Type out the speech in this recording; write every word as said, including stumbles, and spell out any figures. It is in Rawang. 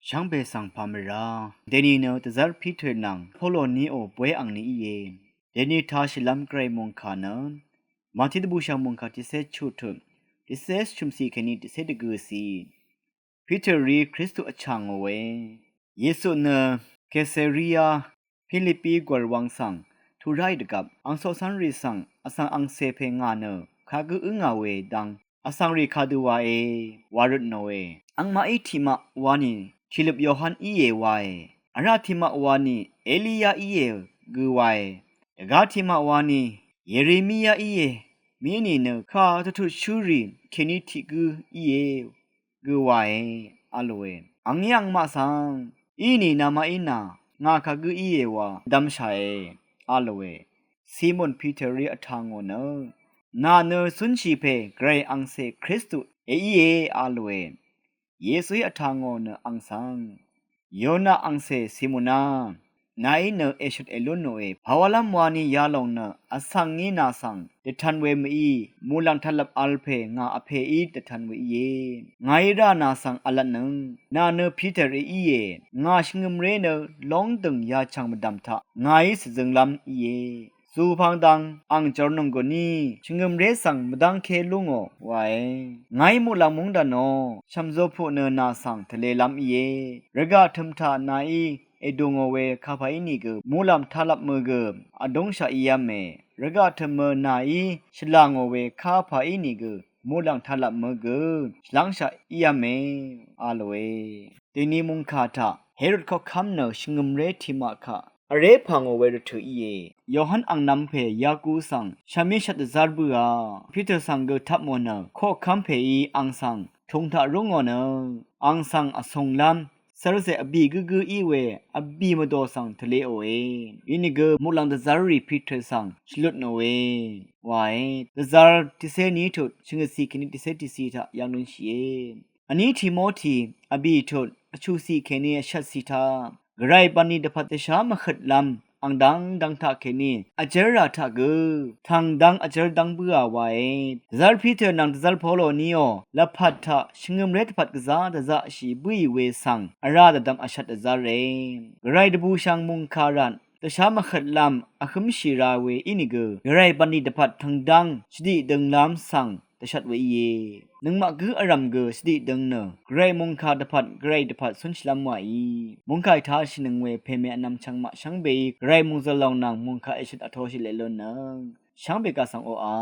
Shvngbe svng pà mvrá dèni nø dvzv́r Piter nvng Polo níò bóy angni íe. Dèni tashìlv́m gvray mòngkà nø Mati dvbùshv̀ng mòngkà tiqcé chuq tut, tiqcé shvtshø̀mcì kèní tiqcé dvgø̀cì. Piter rí Kristu vchà ngòe. Yesu nø Kesaria Pilipi gwv̀r wvng svng tuq ráì dvgvp, ang coqcv́nrì svng vsvng angcè pè ngà nø kagǿ ǿngà we dang vsvngrì kadø wae, wa røtnòe. Angmaqí tiqmaq wani tìløp Yohan íe wae. Vrá tiqmaq wani Eliya íe gø wae. Dvgá tiqmaq wani Yeremia íe. Mì nìnø kà dvtutshúrì kèní tiq gǿ íe gø wae, a lòe. Angí angmaq svng, inì namaqí nà ngà kagǿ íe wa dvmshàe, a lòe. Simon Piterí vtà ngò nø, nà nø cúnshì pè gvray angcè Kristu èíe, a lòe. Yesuí vtà ngò nø ang svng, Yona angcè Simona, nàí nø èshøt èlúnòe. Pàwálv́m wani yalòng nø vsvng ngí nà svng dvtv̄n we mø̀í, muqlàng taqlvp vl pè ngà Vpèí dvtv̄n we íe. Ngàí rá nà svng v̄lvtnøng, nà nø Piter èíe. Ngà shvngø̄mré nø lóngdø̀ng yachv̀ng mvdv̀m taq ngàí shvzønglv́m íe. Zùpvng dang ang jòrnònggø̀ní shvngø̄mré svng mvdv́ngké lú ngò wae. Ngàí muqlàng múng dv̀nò shv̀mzupuq nø nà svng tvlēlv́m íe. Rvgaq tø̀m taq nàí èdù ngò we kapà ínìgø muqlàng taqlvp mø̀ gø vdúngshaq ív́me. Rvgaq tø̀mø nàí shvlà ngò we kapà ínìgø muqlàng taqlvp mø̀ gø shvlángshaq ív́me, a lòe. Dèni mòngkà taq Herod koqkv́m nø shvngø̄mré tiqmaq kaq vré pà ngò we rvtø̀ íe. Yohan angnv̄m pè Yaku svng shvmí shvt dvzv́r bǿà Piter svng gø tvpmò nø koqkv́m pèí ang svng tūng taq rú ngò nø ang svng vsùnglv́m cv́rzè vbì gǿgǿ í we vbì mvdò svng tvlēòe. Inìgø muqlàng dvzv́rrì Piter svng shvlutnòe wae. Dvzv́r tiqcé ní tut shvngøtcì kèní tiqcé tiqcì taq yv̄ng lúnshìe. Vní Timoti vbì tut vchuqcì kèní vshvtcì taq gvray bv̀nlì dvpvt dvshá mvhøtlv́m ang dv́ngdv́ng taq kèní vjv́rrà taq gø tv̀ng dv́ng vjv́r dv́ng bǿà wae. Dvzv́r Piter nvng dvzv́r Polo níò lvpat taq shvngø̄mré dvpvt gvzá dvzaqshì bǿì we svng vrá dvdvm vshvt dvzv́re. Gvray dvbùshv̀ng mòngkà rvt dvshá mvhøtlv́m vhǿmshì ra we ínìgø gvray bv̀nlì dvpvt tv̀ng dv́ng shvdiq dønglv́m svng dvshvt we íe. Nøngmaq gǿ vrv̀m gø shvdiq døng nø gvray mòngkà dvpvt gvray dvpvt cúnshìlv́m wàí. Mòngkà ètashìnøng we pèmè vnvm chvngmaq shvngbeí gvray mòngzø̀l lòng nvng mòngkà èshøt vtoshì leq lunnøng shvngbe kaq svng oqà.